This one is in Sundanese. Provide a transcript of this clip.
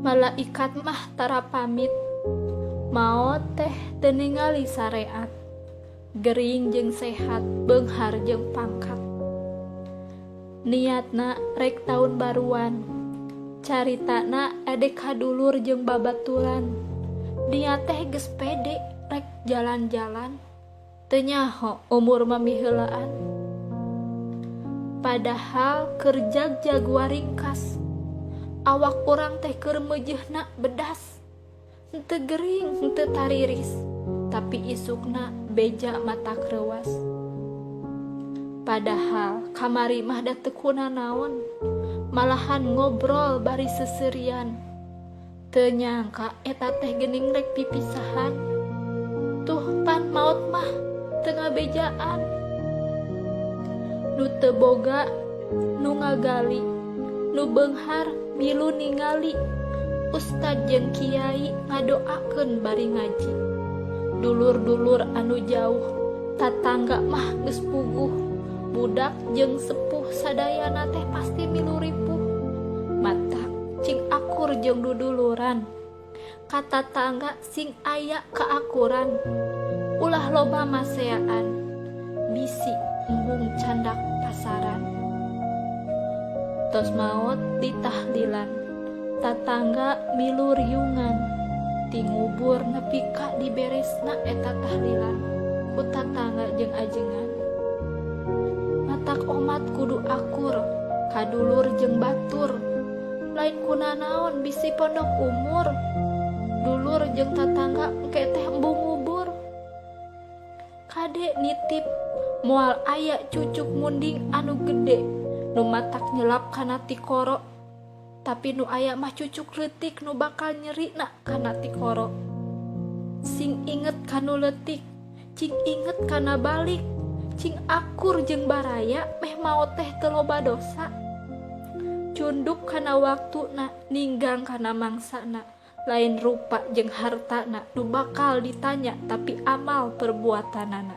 Malaikat mah tara pamit. Maot teh teu ningali sareat. Gering jeung sehat, beunghar jeung pangkat. Niatna rek taun baruan. Caritana edek ka dulur jeung babaturan. Niat teh geus pede rek jalan-jalan. Teu nyaho umur mah miheulaan. Padahal keur jagjag waringkas. Awak urang teh keur meujeuhna bedas. Henteu gering, henteu tariris, tapi isukna beja matak reuwas. Padahal kamari mah da teu kunanaon, malahan ngobrol bari seuseurian. Teu nyangka eta teh geuning rek pipisahan. Tuh pan maot mah teu ngabejaan. Nu teu boga nu ngagali, nu beunghar milu ningali. Ustad jeung kiai ngadoakeun bari ngaji. Dulur-dulur anu jauh, tatangga mah geus puguh. Budak jeung sepuh sadayana teh pasti milu ripuh. Matak cing akur jeung duduluran. Ka tatangga sing aya kaakuran. Ulah loba maseaan, bisi embung candak pasaran. Tos maot ditahlilan, tatangga milu riungan. Ti ngubur nepi ka diberesna eta tahlilan ku tatangga jeung ajengan. Matak omat kudu akur ka dulur jeung batur. Lain kunanaon bisi pondok umur. Dulur jeung tatangga engke teh embung ngubur. Kade nitip moal aya cucuk munding anu gede nu matak nyelap kana tikoro. Tapi nu aya mah cucuk leutik nu bakal nyerina kana tikoro. Sing inget kanu leutik, cing inget kana balik, cing akur jeung baraya meh maot teh teu loba dosa. Cunduk kana waktuna, ninggang kana mangsana, lain rupa jeung hartana nu bakal ditanya tapi amal perbuatanana.